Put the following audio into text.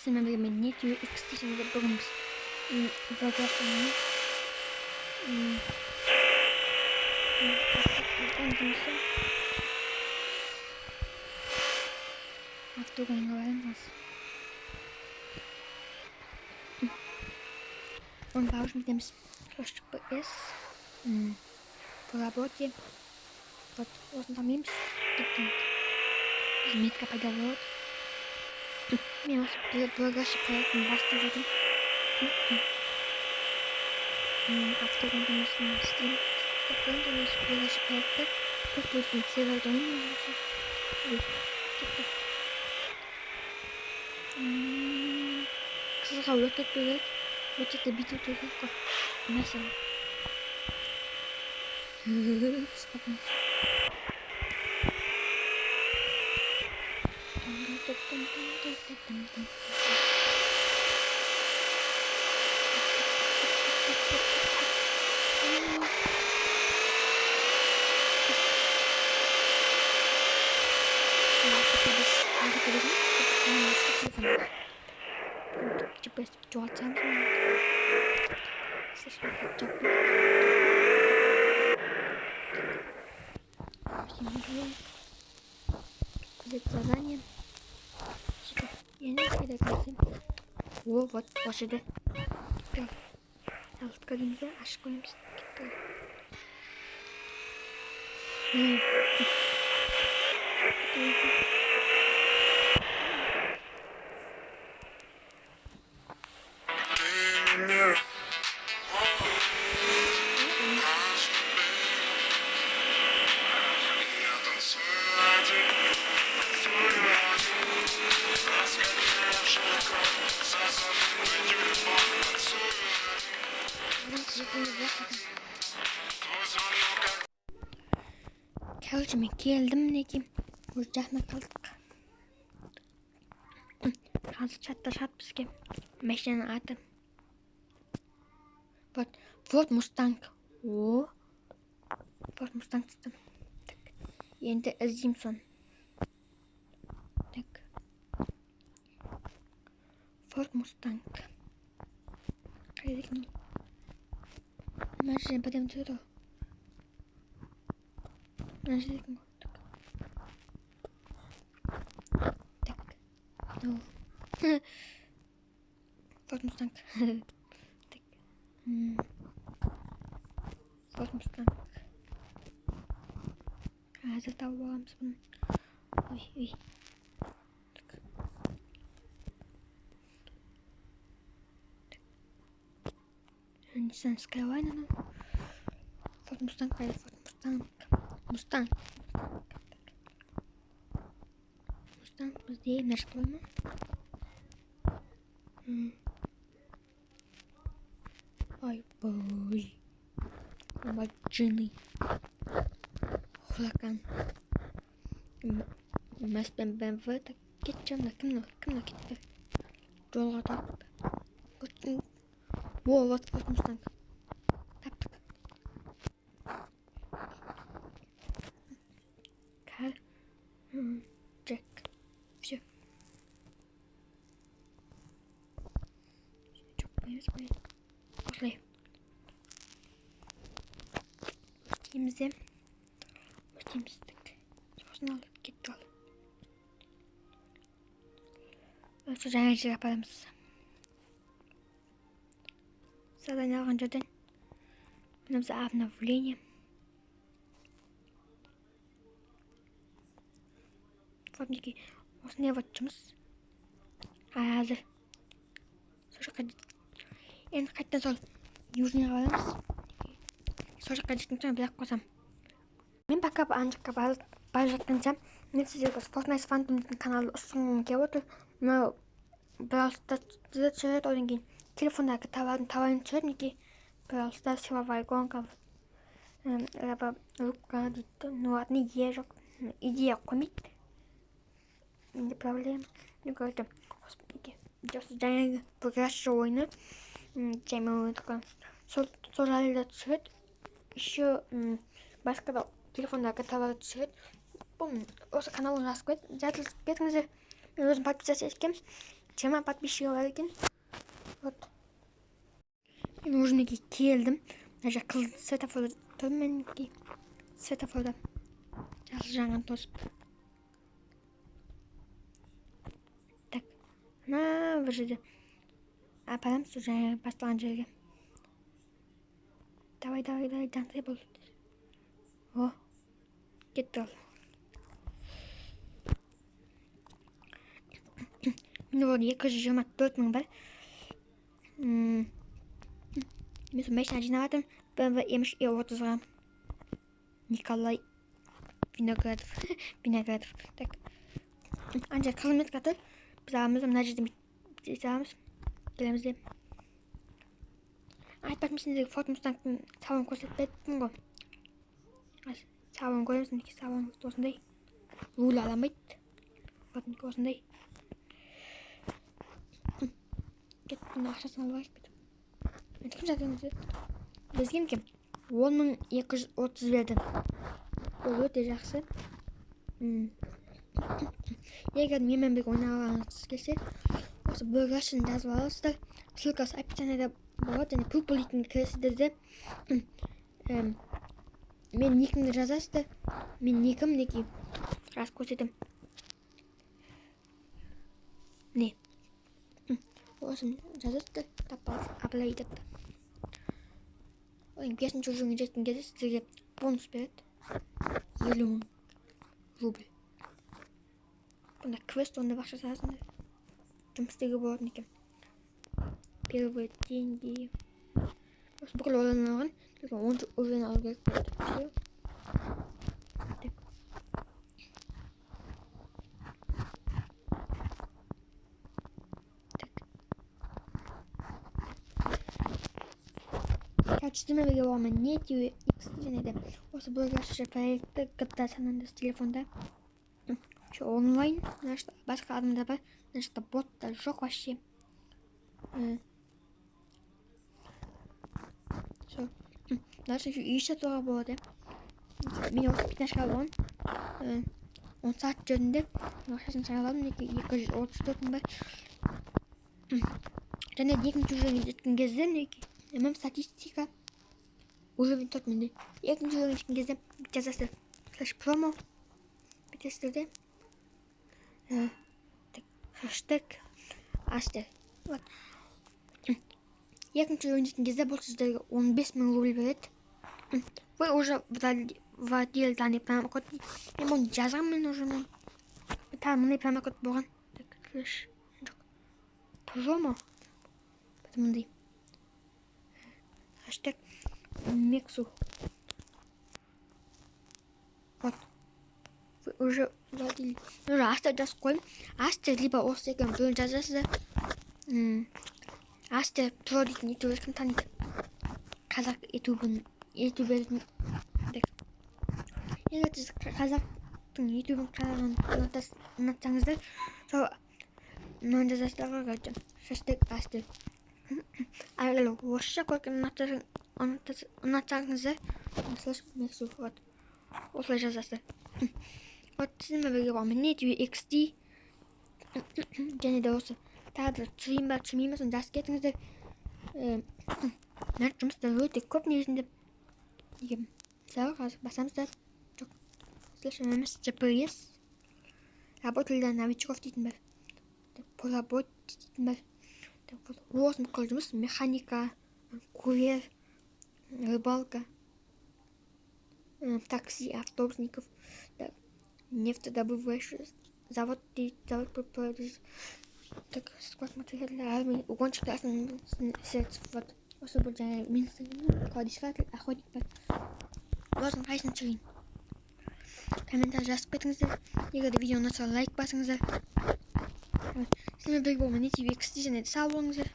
Сіздермен бірге мен не X десеңдер, бүгін біз Roblox ойнаймыз. Жұмысы автогонға барамыз. Оны бару үшін бітеміз. PS по работе. Вот, осыны таңдаймыз. Кеттік. Біз метка пайда болады. Мен осы блогерші проектін бастап жатырмын. Автогон жұмысын істеймін. Істеп көремін осы блогерші проектті. Көп туристің серверде ойнаймын осы. Кеттік. Қызға өтіп керек. Өтіп бүйтіп өту керек қой. Мәселен. Взять задание. Я не знаю, о, вот, лошади. Алтқа дейміз, ашық қоямыз. Короче, мен келдім мінекей. Уже жақын қалдық. Қазір чатта шат бізге. Машинаның аты. Вот, Ford Mustang. О. Ford Mustang түсті. Так. Енді іздеймін соны. Так. Ford Mustang. Қайда екен ол? Мына жерден бірдеме түседі ғой. Мына жерде екен ғой. Так. Так. Ford Mustang. Так. Ford Mustang. Қазір тауып аламыз бұны. Ой, ой. Так. Nissan Skyline анау. Ford Mustang қайда? Ford Mustang. Mustang. Mustang бізде мына жақта бар ма? Ай, бой. Ламборджини. Хуракан. Мәспен BMW. Так, кетші анда. Кім мынау? Кім мынау кетті? Жолға тауып. О, вот Ford Mustang. Таптық. Кар. Джек. Все. Жоқ, қоямыз, қоямыз. Осылай. Өртейміз де. Өртейміз. Так. Сосын алып кетті ал. Осы жаңа жерге апарамыз. Задание алған жерден. Мына бізде обновление. Вот мінекей осындай вот жұмыс. Қазір сол жаққа енді қайтадан сол Южныйға барамыз. Сол жаққа жеткен соң бірақ қосамын. Мен пока ана жаққа бара жатқанша мен сіздерге Fortnite Phantom дейтін каналды ұсынғым келіп отыр. Мынау Brawl Stars түсіреді, одан кейін телефондағы товарын түсіреді. Мінекей Brawl Stars, силовая гонка, рубка дейді. Ну ладно, идея жоқ, идея қоймайды. Менде проблема. Ну, короче, осы жаңағы блогерша ойыны, жаймен ойнадық. Сол жайлы түсіреді. Еще басқа да телефондағы товар түсіреді. Бұл осы каналға жазып кетіңіздер. Мен өзім подписаться еткенмін. 20 подписчигі бар екен. Вот. Мен уже мінекей келдім. Мына жақ қызыл светофорда тұрмын мен, мінекей. Светофорда. Жасыл жанған тосып. Так. Мына бір жерде апарамыз сол жаңа басталған жерге. Давай, давай, давай, жантай бол. О, кетті ол. Менде болды 224 мың бар. Мен сол машина жинап жатырмын. BMW M3 E30-ға. Николай Виноградов. Виноградов. Так. Ана жер қызыл метка тұр. Біз аламыз, мына жерден бүйтіп аламыз. Келеміз де. Айтпақшы, мен сендерге Ford Mustang'тың салонын көрсетпеппін ғой. Салон көреміз, мінекей салон осындай. Руль ала алмайды. Вот мінекей осындай. Кеттім, ақшасын алып алайық бүйтіп. Енді кім жатыр өзі? Бізге мінекей 10 230 берді. Ол өте жақсы. Егер менімен бірге ойнағыңыз келсе, осы Burger Rush-ын жазып аласыздар. Ссылкасы описаниеда болады және Purple дейтін кіресіздер де, мен никімді жазасыздар. Мен никім мінекей. Рас көрсетемін. Міне. Осыны жазасыздар, таппаңыз, Абылай деп. Одан бесінші уровеньге жеткен кезде сіздерге бонус береді. 50 000 рубль. Бұнда квест орындап ақша саласыңдар. Жұмыс істеуге болатын екен. Первые деньги. Осы бүкіл ойланып алған. Только 10-шы уровень алу керек болады. Всё. Так. Так. Короче, сіздермен бірге болған мен Нетью X және де осы Burger Rush проекті GTA San Andreas телефонда. Еще онлайн, мына жақта басқа адамдар бар, мына жақта боттар жоқ вообще. Сол. Мына жақта еще үй сатуға болады. Мен осы пятнашка болған. 10 сағат жөнінде ақшасын шығарып алдым, мінекей 234 мың бар. Және де екінші уровеньге жеткен кезде мінекей статистика уровень 4 менде. Екінші уровеньге жеткен кезде жазасыздар слэш промо бүйтесіздер де. Так, хэштег астер. Вот. Екінші уровень жеткен кезде бұл сіздерге 15 000 рубль береді. Вы уже вводили данный промокод. Мен бұны жазғанмын уже мен. Тағы мындай промокод болған. Так, слэш жоқ. Промо. Мындай. Хэштег Мексу. Вот. Вы уже вводили. Уже астер жазып қойдым. Астер либо осы екен біреуін жазасыздар. Астер Про дейтін ютубер кім таниды? Қазақ ютубын, ютубердің. Так. Егер сіз қазақтың ютубын қарағанды ұнатсаңыздар, сол мынаны жазасыздар ғой, короче. Хэштег астер. Ал орысша көрген ұнатсаңыздар, слэш Мексу. Вот. Осылай жазасыздар. Вот сіздермен бірге болған мен Нетью XD. Және де осы тағы да түсірейін ба, түсірмеймін ба, соны жазып кетіңіздер. Мына жұмыстар өте көп негізінде. Неге? Мысалы, қазір басамыз да. Жоқ. Слэш емес, GPS. Работа для новичков дейтін бар. Так, по работе дейтін бар. Так, вот осы бүкіл жұмыс: механика, курьер, рыбалка, такси, автобусников, так, нефтедобывающий завод дейді, завод по так, склад материалов, армия, угонщик средств, вот. Осы бұл жаңа мен кладоискатель, охотник бар. Осының қайсысын түсірейін? Комментарий жазып кетіңіздер. Егер де видео ұнаса, лайк басыңыздар. Сіздермен бірге болған мен Нетью XD және де сау болыңыздар.